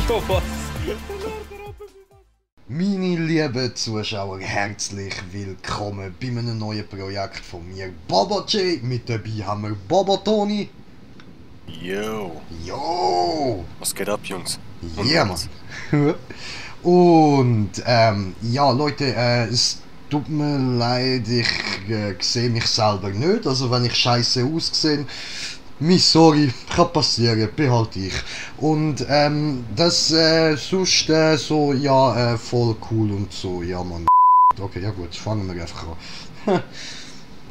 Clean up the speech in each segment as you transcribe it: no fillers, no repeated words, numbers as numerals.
Jo, was? Meine lieben Zuschauer, herzlich willkommen bei einem neuen Projekt von mir, Bobo J. Mit dabei haben wir Bobo Toni. Yo. Jo! Was geht ab, Jungs? Ja, Mann. Und, ja, Leute, es tut mir leid, ich sehe mich selber nicht. Also, wenn ich scheiße aussehe, sorry, kann passieren, behalte ich. Und, das, sonst, so, ja, voll cool und so, ja, Mann. Okay, ja gut, fangen wir einfach an.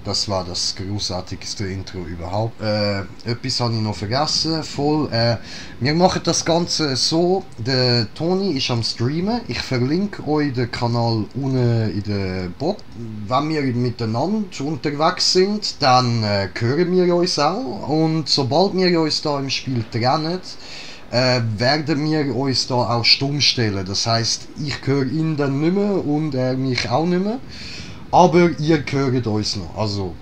Das war das großartigste Intro überhaupt. Etwas habe ich noch vergessen, voll. Wir machen das Ganze so, der Toni ist am Streamen. Ich verlinke euch den Kanal unten in der Bot. Wenn wir miteinander unterwegs sind, dann hören wir uns auch. Und sobald wir uns da im Spiel trennen, werden wir uns da auch stumm stellen. Das heißt, ich höre ihn dann nicht mehr und er mich auch nicht mehr. Aber ihr hört uns noch, also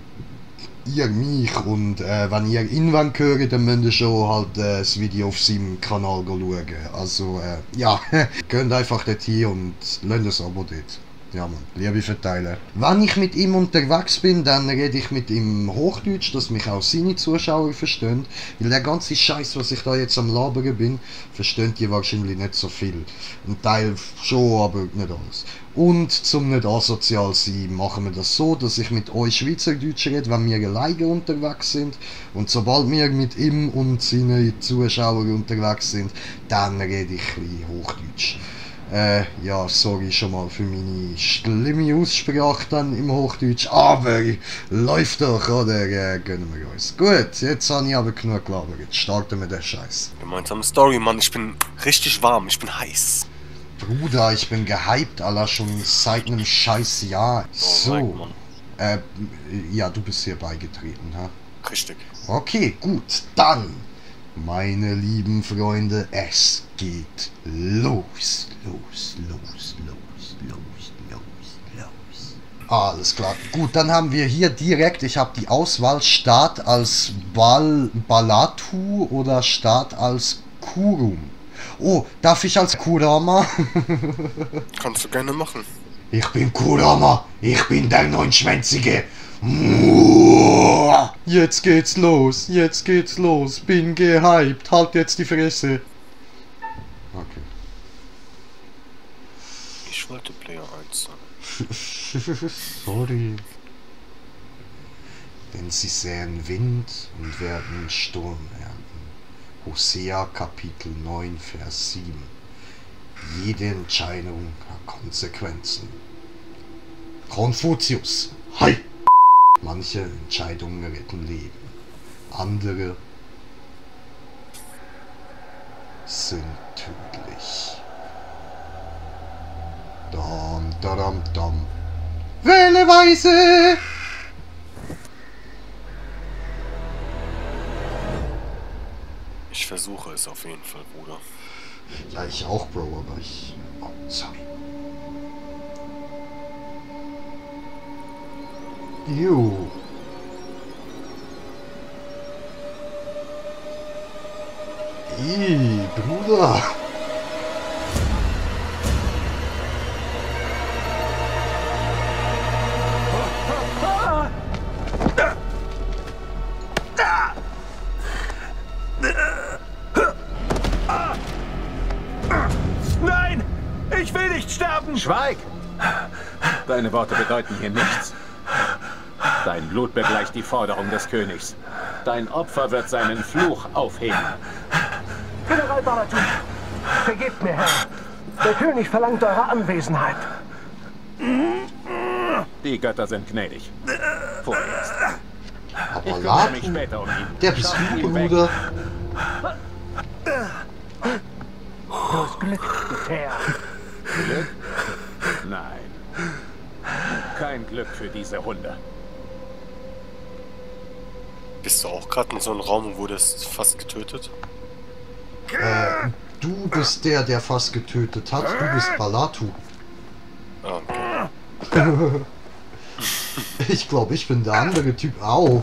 ihr mich, und wenn ihr ihn hört, dann müsst ihr schon halt das Video auf seinem Kanal schauen. Also ja, geht einfach dort hin und lasst ein Abo dort. Ja, Mann, Liebe verteilen. Wenn ich mit ihm unterwegs bin, dann rede ich mit ihm Hochdeutsch, dass mich auch seine Zuschauer verstehen. Weil der ganze Scheiß, was ich da jetzt am Labern bin, verstehen die wahrscheinlich nicht so viel. Ein Teil schon, aber nicht alles. Und zum nicht asozial sein, machen wir das so, dass ich mit euch Schweizerdeutsch rede, wenn wir alleine unterwegs sind. Und sobald wir mit ihm und seinen Zuschauern unterwegs sind, dann rede ich ein bisschen Hochdeutsch. Ja, sorry schon mal für meine schlimme Aussprache dann im Hochdeutsch, aber läuft doch, oder? Gönnen wir uns. Gut, jetzt habe ich aber genug gelabert, jetzt starten wir den Scheiß. Gemeinsame Story, Mann, ich bin richtig warm, ich bin heiß. Bruder, ich bin gehypt, Alter, schon seit einem scheiß Jahr. So, ja, du bist hier beigetreten, ha? Richtig. Okay, gut, dann, meine lieben Freunde, es geht los. Alles klar. Gut, dann haben wir hier direkt, ich habe die Auswahl, Start als Balatu oder Start als Kurum. Oh, darf ich als Kurama? Kannst du gerne machen. Ich bin Kurama, ich bin der Neunschwänzige. Jetzt geht's los, bin gehypt, halt jetzt die Fresse. Okay. Ich wollte Player 1 sein. Sorry. Denn sie säen Wind und werden Sturm ernten. Hosea Kapitel 9, Vers 7. Jede Entscheidung hat Konsequenzen. Konfuzius. Hi! Manche Entscheidungen retten Leben. Andere sind tödlich. Dam, dadam, dam. Wähle weise! Ich versuche es auf jeden Fall, Bruder. Ja, ich auch, Bro, aber ich... Oh, sorry. Jo. Bruder. Nein! Ich will nicht sterben! Schweig! Deine Worte bedeuten hier nichts. Dein Blut begleicht die Forderung des Königs. Dein Opfer wird seinen Fluch aufheben. General Balatu, vergebt mir, Herr. Der König verlangt eure Anwesenheit. Die Götter sind gnädig. Vorerst. Aber Ich kümmere Latu, mich später um ihn. der bist Schafft du, ihn weg. Bruder. Du hast Glück, Herr. Glück? Nein. Kein Glück für diese Hunde. Bist du auch gerade in so einem Raum und wurdest fast getötet? Du bist der fast getötet hat. Du bist Balatu. Ah, okay. Ich glaube, ich bin der andere Typ. Au.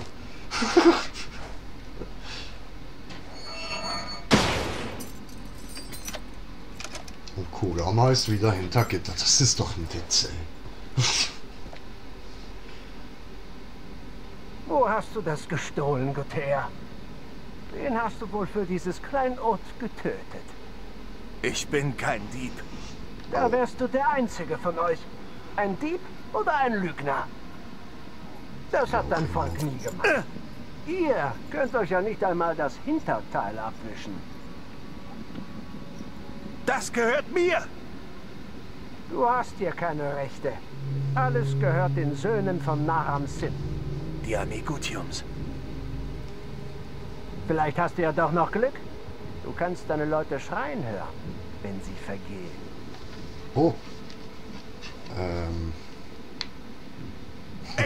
Kurama ist wieder hintergittert. Das ist doch ein Witz, ey. Wo hast du das gestohlen, Gutea? Wen hast du wohl für dieses Kleinod getötet? Ich bin kein Dieb. Da wärst du der Einzige von euch. Ein Dieb oder ein Lügner? Das hat dein Volk nie gemacht. Ihr könnt euch ja nicht einmal das Hinterteil abwischen. Das gehört mir! Du hast hier keine Rechte. Alles gehört den Söhnen von Naram Sin. Die Armee Gutiums. Vielleicht hast du ja doch noch Glück. Du kannst deine Leute schreien hören, wenn sie vergehen. Oh.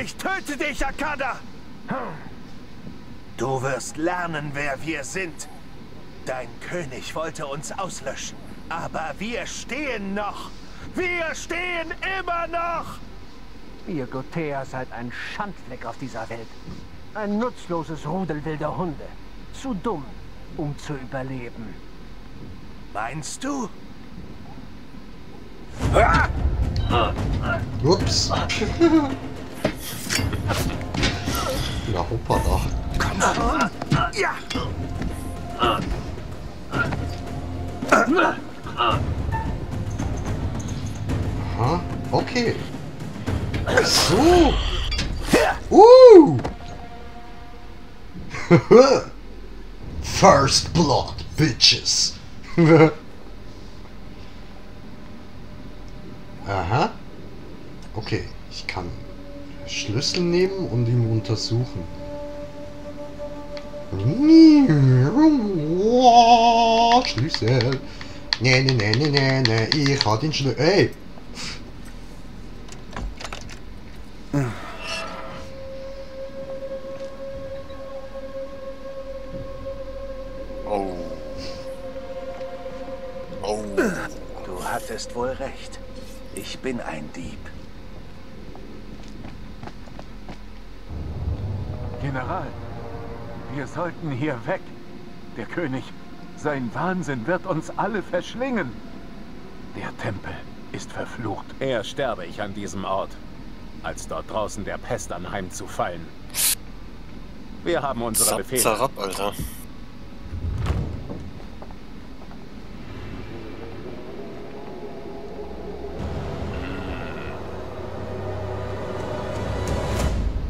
Ich töte dich, Akada! Du wirst lernen, wer wir sind. Dein König wollte uns auslöschen. Aber wir stehen noch. Wir stehen immer noch. Ihr Gutea seid ein Schandfleck auf dieser Welt. Ein nutzloses Rudel wilder Hunde. Zu dumm, um zu überleben. Meinst du? Ups. Na, hoppala. Komm schon. Ja. Aha, okay. So. First Blood, Bitches. Aha. Okay, ich kann Schlüssel nehmen und ihn untersuchen. Schlüssel. Ne, ich hab den Schlüssel. Ey! Oh. Oh. Du hattest wohl recht. Ich bin ein Dieb. General, wir sollten hier weg. Der König, sein Wahnsinn wird uns alle verschlingen. Der Tempel ist verflucht. Eher sterbe ich an diesem Ort, als dort draußen der Pest anheimzufallen. Wir haben unsere Befehle. Zarab, Alter.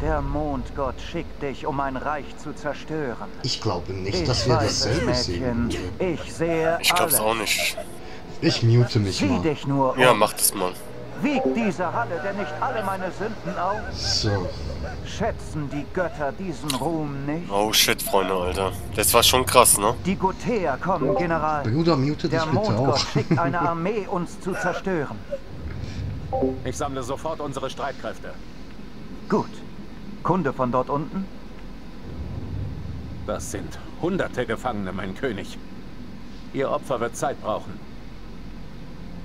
Der Mondgott schickt dich, um ein Reich zu zerstören. Ich glaube nicht, Ich dass wir weiß es, dasselbe sehen. Mädchen. Ich sehe Ich glaub's alles. auch nicht. Ich mute mich Sieh mal. dich nur um. Ja, mach das mal. Wiegt diese Halle denn nicht alle meine Sünden auf? So. Schätzen die Götter diesen Ruhm nicht? Oh shit, Freunde, Alter. Das war schon krass, ne? Die Gutea kommen, General. Bruder, mute dich Der bitte Mondgott auch. schickt eine Armee, uns zu zerstören. Ich sammle sofort unsere Streitkräfte. Gut. Kunde von dort unten? Das sind hunderte Gefangene, mein König. Ihr Opfer wird Zeit brauchen.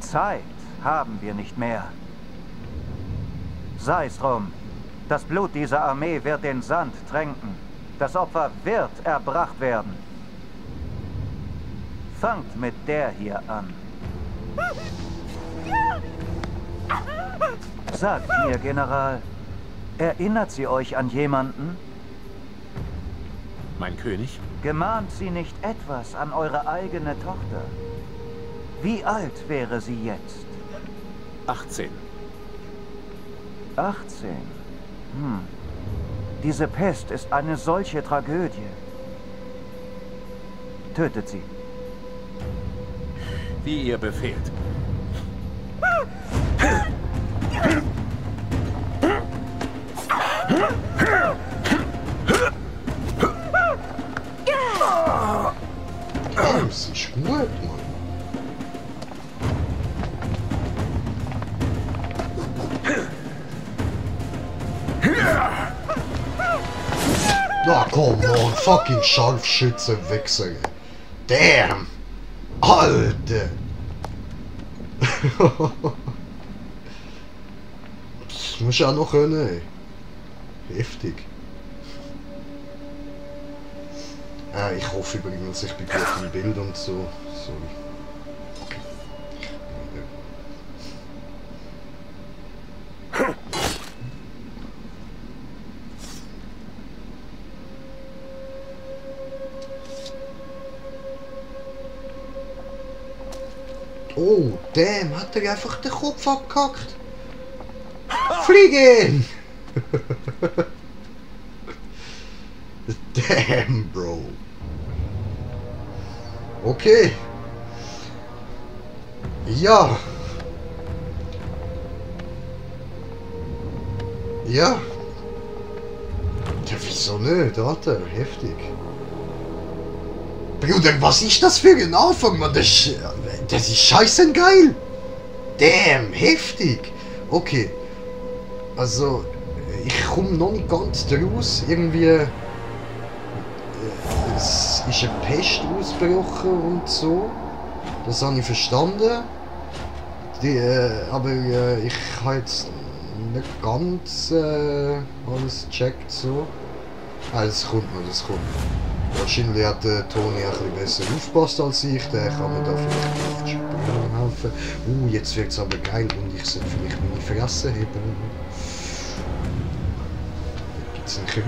Zeit haben wir nicht mehr. Sei's drum. Das Blut dieser Armee wird den Sand tränken. Das Opfer wird erbracht werden. Fangt mit der hier an. Sagt mir, General, erinnert sie euch an jemanden? Mein König? Gemahnt sie nicht etwas an eure eigene Tochter? Wie alt wäre sie jetzt? 18. 18. Diese Pest ist eine solche Tragödie. Tötet sie. Wie ihr befehlt. Das ist gut, Mann. Na komm on, fucking Scharfschütze Wichser. Damn! Alter! Das muss ich auch noch können, ey. Heftig. Ich hoffe übrigens, ich bin gut im Bild und so. Sorry. Okay. Oh, damn, hat er einfach den Kopf abgehackt. Fliegen! Damn, Bro. Okay. Ja. Ja. Ja, wieso nicht, Alter? Heftig. Bruder, was ist das für ein Anfang, Mann? Das ist scheiße geil. Damn, heftig. Okay. Also, ich komme noch nicht ganz draus. Irgendwie... es ist eine Pest ausgebrochen und so. Das habe ich verstanden. Aber ich habe jetzt nicht ganz alles gecheckt so. Ah, das kommt noch, das kommt noch. Wahrscheinlich hat der Toni ein bisschen besser aufgepasst als ich. Der kann mir da vielleicht auf die Sprünge helfen. Jetzt wird es aber geil und ich sollte vielleicht meine Fresse heben. Da gibt es einen Krieg.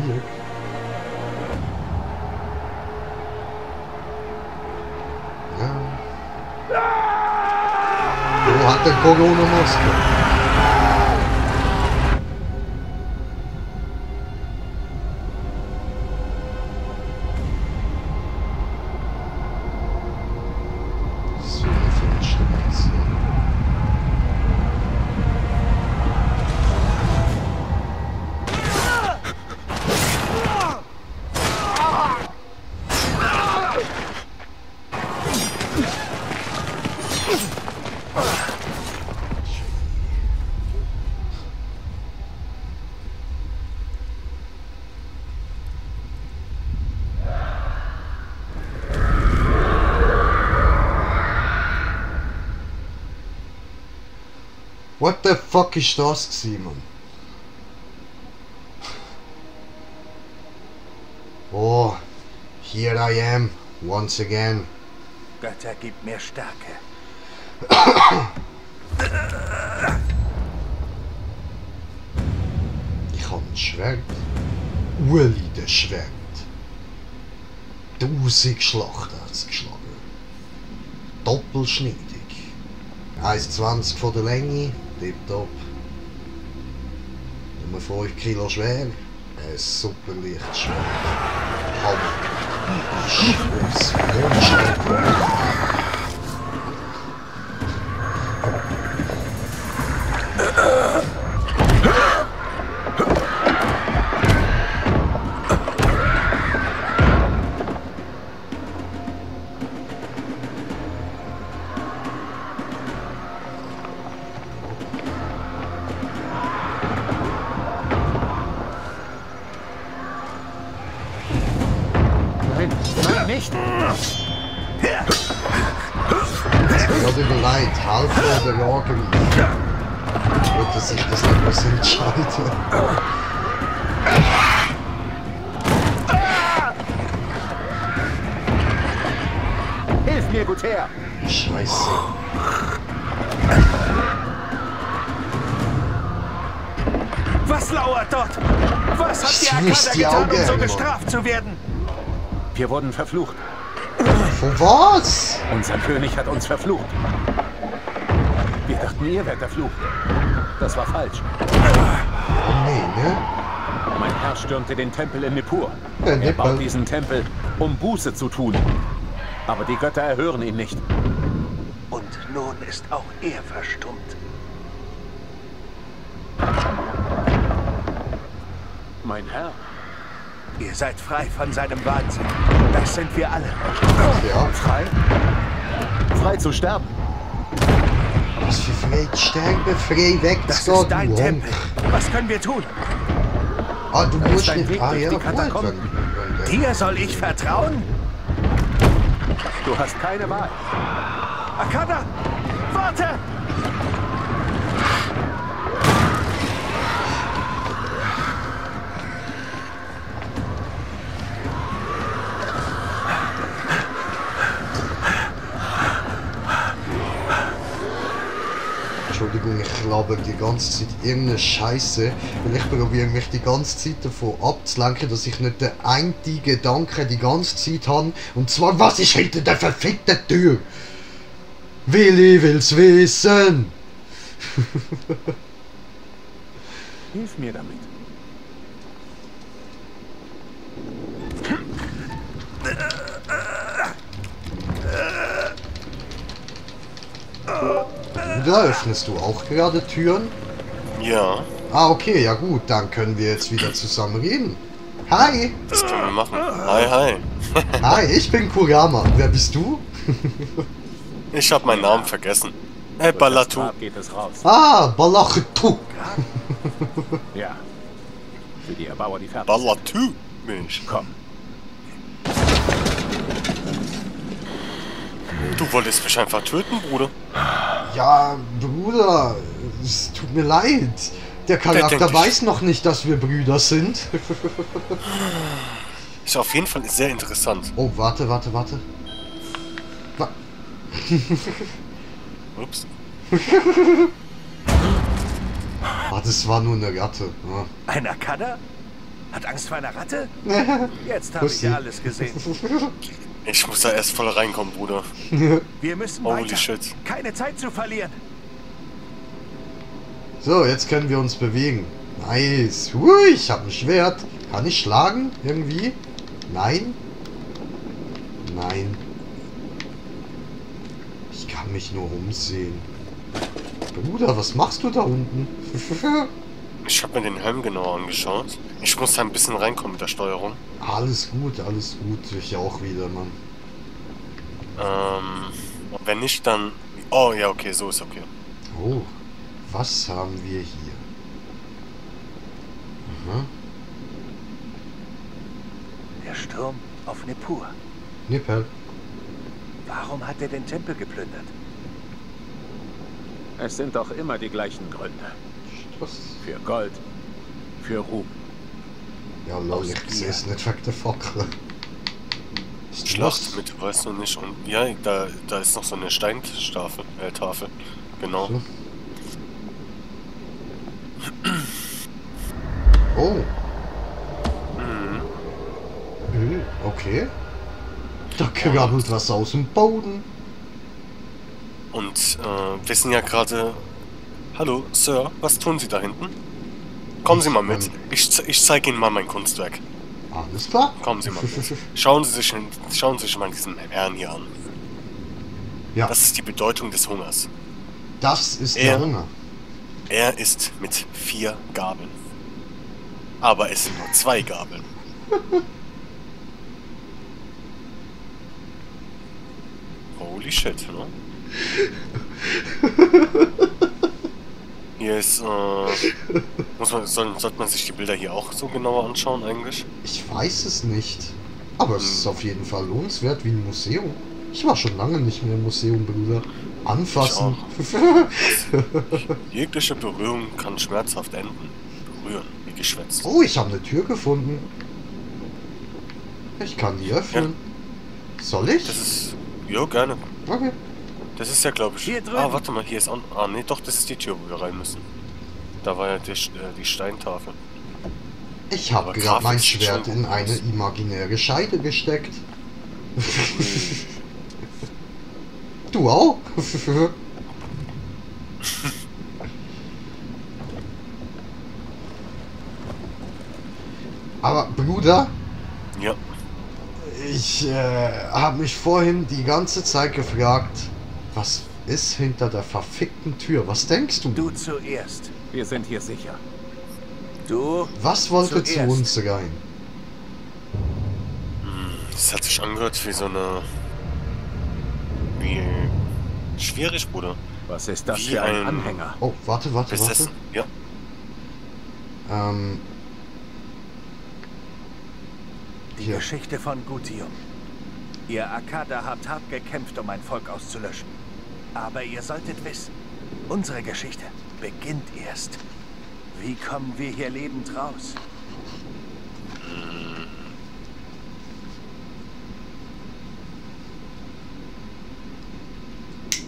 Ja. Wo hat der Corona-Maske? What the fuck ist das gewesen, Mann? Oh, here I am, once again. Götter, gib mir Stärke. Ich habe ein Schwert. Uli, das Schwert. 1000 Schlachten hat es geschlagen. Doppelschneidig. 1,20 von der Länge. Tipptopp. Nur 5 Kilo schwer. Ein super leichtes Schwert. Hammer. Schweiß. Monster. Nicht! Tut mir leid, halb oder Lagerlief. Wird sich das nicht mehr entscheiden. Hilf mir, gut her! Scheiße. Was lauert dort? Was hat die Schließ Akada die getan, Augen, um so Mann. gestraft zu werden? Wir wurden verflucht. Von was? Unser König hat uns verflucht. Wir dachten, ihr werdet erflucht. Das war falsch. Oh nee, ne? Mein Herr stürmte den Tempel in Nippur. Ja, Er baut Nippur. diesen Tempel, um Buße zu tun. Aber die Götter erhören ihn nicht. Und nun ist auch er verstummt. Mein Herr, Ihr seid frei von seinem Wahnsinn. Das sind wir alle. Ja. frei? Frei zu sterben. Was für frei sterben, frei Das wegzugehen, ist dein du Tempel. Honk. Was können wir tun? Ah, du ist musst dein nicht... Weg Ah durch ja, die gut, Katakomben. wenn Dir soll ich vertrauen? Du hast keine Wahl. Akada, warte! Entschuldigung, ich laber die ganze Zeit irgendeine Scheiße, weil ich probiere mich die ganze Zeit davon abzulenken, dass ich nicht den einzigen Gedanken die ganze Zeit habe, und zwar, was ist hinter der verfickten Tür? Willi will's wissen. Hilf mir damit. Da öffnest du auch gerade Türen? Ja, Ah, okay, ja gut, dann können wir jetzt wieder zusammen reden. Hi! das können wir machen. Hi, hi. Hi, ich bin Kurama. Wer bist du? Ich habe meinen Namen vergessen. Durch das Ballatu. Grab geht es raus. Ah, Balachetu. Ja. Für die Erbauer, die fertig Ballatu, Mensch. sind. Komm. Du wolltest mich einfach töten, Bruder. Ja, Bruder, es tut mir leid. Der Charakter denkt, weiß noch nicht, dass wir Brüder sind. Ist auf jeden Fall sehr interessant. Oh, warte. Wa Ups. ah, das war nur eine Ratte. Ja. Ein Akada? Hat Angst vor einer Ratte? Jetzt habe ich Pussy. ja alles gesehen. Ich muss da erst voll reinkommen, Bruder. Wir müssen Holy weiter. shit. Keine Zeit zu verlieren. So, jetzt können wir uns bewegen. Nice. Hui, ich habe ein Schwert. Kann ich schlagen? Irgendwie? Nein? Nein. Ich kann mich nur umsehen. Bruder, was machst du da unten? Ich habe mir den Helm genauer angeschaut. Ich muss da ein bisschen reinkommen mit der Steuerung. Alles gut, alles gut. Ich auch wieder, Mann. Und wenn nicht, dann... Oh, ja, okay, so ist okay. Oh, was haben wir hier? Aha. Der Sturm auf Nippur. Nippel. Warum hat er den Tempel geplündert? Es sind doch immer die gleichen Gründe. Was? Für Gold, für Ruhm. Ja, lol, ich sehe es nicht weg, der Fackel. Schlacht mit, weißt du nicht. Und ja, da ist noch so eine Steintafel. Tafel. Genau. So. Oh. Okay. Da krabbelt was aus dem Boden. Und wir sind ja gerade... Hallo, Sir, was tun Sie da hinten? Kommen Sie mal mit. Ich zeige Ihnen mal mein Kunstwerk. Alles klar. Kommen Sie mal mit. Schauen Sie sich mal diesen Herrn hier an. Ja, Das ist die Bedeutung des Hungers. das ist Er- der Hunger. Er isst mit 4 Gabeln. Aber es sind nur 2 Gabeln. Holy shit, ne? Hier ist, sollte man sich die Bilder hier auch so genauer anschauen eigentlich? Ich weiß es nicht. Aber es ist auf jeden Fall lohnenswert wie ein Museum. Ich war schon lange nicht mehr im Museum, Bruder. Anfassen. Jegliche Berührung kann schmerzhaft enden. Berühren, wie geschwätzt. Oh, ich habe eine Tür gefunden. Ich kann die öffnen. Soll ich? Das ist... Jo, gerne. Okay. Das ist ja, glaube ich... Hier drüben. Ah, warte mal, hier ist auch... Ah, nee, doch, das ist die Tür, wo wir rein müssen. Da war ja die Steintafel. Ich habe Aber gerade mein grafisch sieht Schwert schon in gut eine aus. imaginäre Scheide gesteckt. Du auch? Aber Bruder, Ja. ich habe mich vorhin die ganze Zeit gefragt, was ist hinter der verfickten Tür? Was denkst du? Du zuerst. Wir sind hier sicher. Du. Was wollte zu zuerst. uns rein? Das hat sich angehört wie so eine... Wie... Schwierig, Bruder. Was ist das Wie für ein ein- Anhänger? Oh, warte. Besessen. Ja. Die Hier. Geschichte von Gutium. Ihr Akada habt hart gekämpft, um ein Volk auszulöschen. Aber ihr solltet wissen, unsere Geschichte beginnt erst. Wie kommen wir hier lebend raus?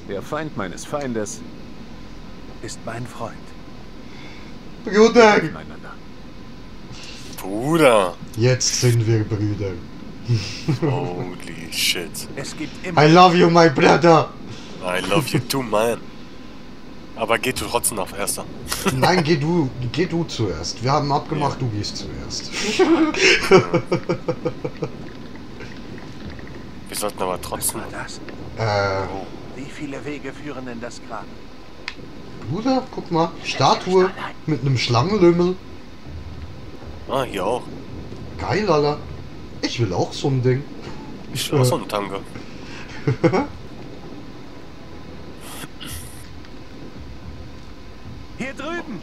Der Feind meines Feindes Ist mein Freund. Bruder! miteinander. Bruder. Jetzt sind wir Brüder. Holy shit. Es gibt I immer love you, my brother! I love you too, man. Aber geh du trotzdem auf Erster. Nein, geh du zuerst. Wir haben abgemacht, du gehst zuerst. Wir sollten aber Was trotzdem... war das? Wie viele Wege führen in das Grab? Bruder, guck mal. Statue mit einem Schlangenlümmel. Ah, hier auch. Geil, Alter. Ich will auch so ein Ding. Ich will auch so einen Tango. Hier drüben!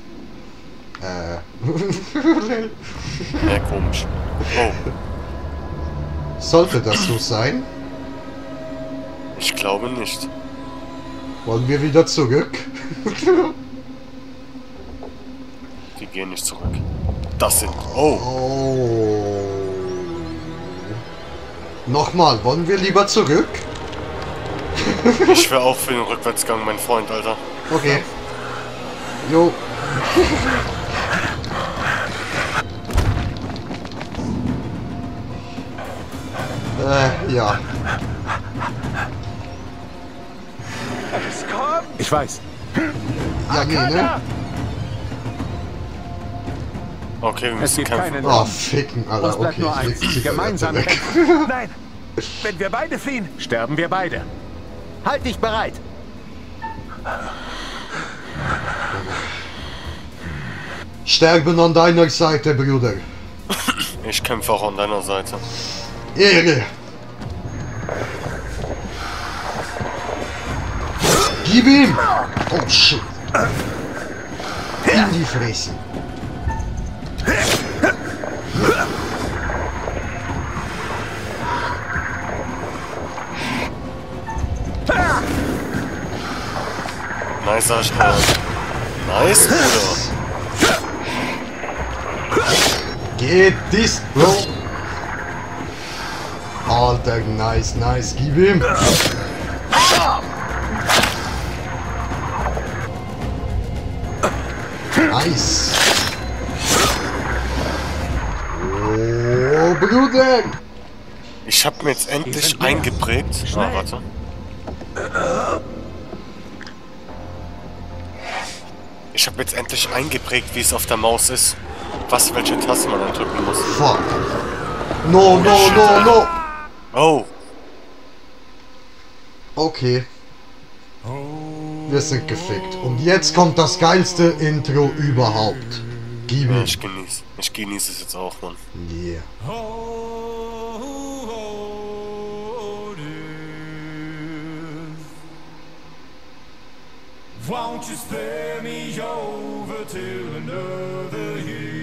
Ja, komisch. Oh, Sollte das so sein? ich glaube nicht. Wollen wir wieder zurück? Wir gehen nicht zurück. Das sind... Oh, Oh. Nochmal, wollen wir lieber zurück? ich wäre auch für den Rückwärtsgang, mein Freund, Alter. Okay. Jo. Ja. Es kommt! Ich weiß. Ja, nee, ne? Okay, wir Es müssen gibt kämpfen. keinen Oh, Raum. ficken, Alter. Uns bleibt Okay, nur ich leg eins. die Zigarette Gemeinsam weg. kämpfen. Nein! Wenn wir beide fliehen, Sterben wir beide. Halt dich bereit! Sterben an deiner Seite, Bruder. Ich kämpfe auch an deiner Seite. Ehre. Gib ihm! Oh, shit. In die Fresse. Nice, nice, Bruder. Geht dies, Bro. Alter, nice, nice. Gib ihm. Nice. Oh, Bruder. Ich habe mir jetzt endlich eingeprägt. Ah, warte. Ich habe jetzt endlich eingeprägt, wie es auf der Maus ist. Welche Taste man dann drücken muss. Fuck. No, no, no, no. Oh, Okay. Wir sind gefickt. Und jetzt kommt das geilste Intro überhaupt. Gib ihm. ich genieße es jetzt auch, Mann. Yeah. Won't you spare me over till another year?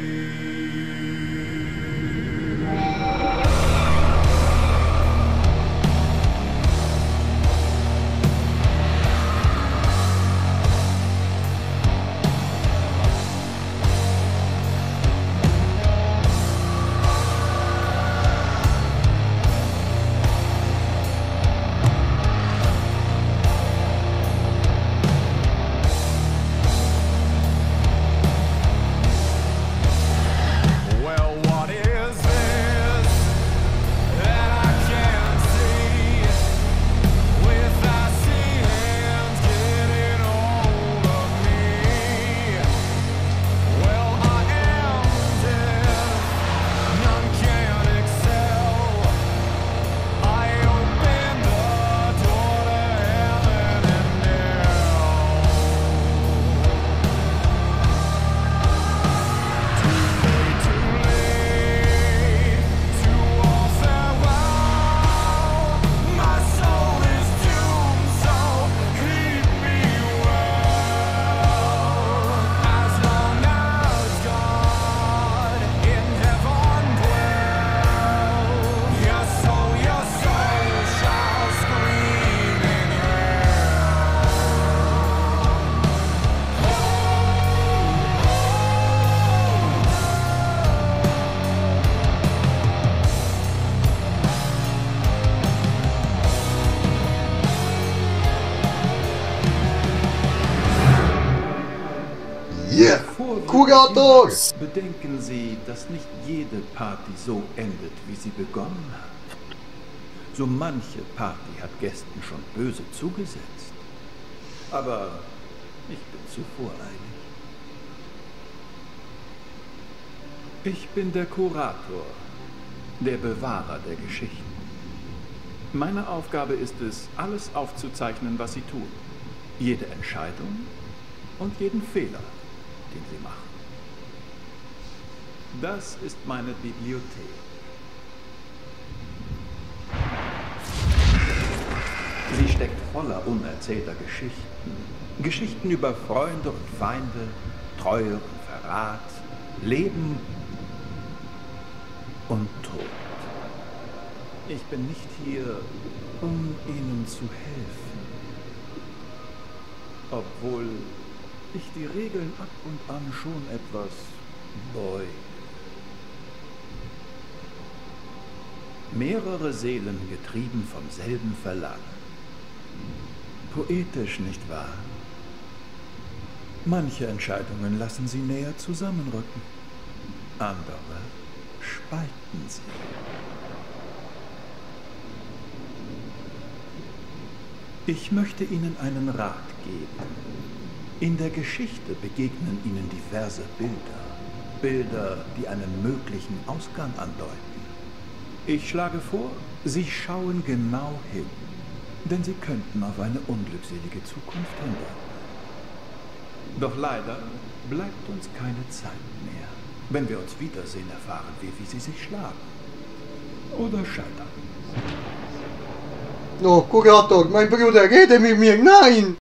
Yeah. Kurator. Bedenken Sie, dass nicht jede Party so endet, wie sie begonnen hat. So manche Party hat Gästen schon böse zugesetzt. Aber ich bin zu voreilig. Ich bin der Kurator, der Bewahrer der Geschichten. Meine Aufgabe ist es, alles aufzuzeichnen, was Sie tun. Jede Entscheidung und jeden Fehler, den Sie machen. Das ist meine Bibliothek. Sie steckt voller unerzählter Geschichten. Geschichten über Freunde und Feinde, Treue und Verrat, Leben und Tod. Ich bin nicht hier, um Ihnen zu helfen. Obwohl ich die Regeln ab und an schon etwas beuge. Mehrere Seelen getrieben vom selben Verlangen. Poetisch, nicht wahr? Manche Entscheidungen lassen sie näher zusammenrücken. Andere spalten sie. Ich möchte Ihnen einen Rat geben. In der Geschichte begegnen Ihnen diverse Bilder. Bilder, die einen möglichen Ausgang andeuten. Ich schlage vor, Sie schauen genau hin. Denn Sie könnten auf eine unglückselige Zukunft hindeuten. Doch leider bleibt uns keine Zeit mehr. Wenn wir uns wiedersehen, erfahren wir, wie Sie sich schlagen. Oder scheitern. No, Kurator, mein Bruder, rede mit mir, nein!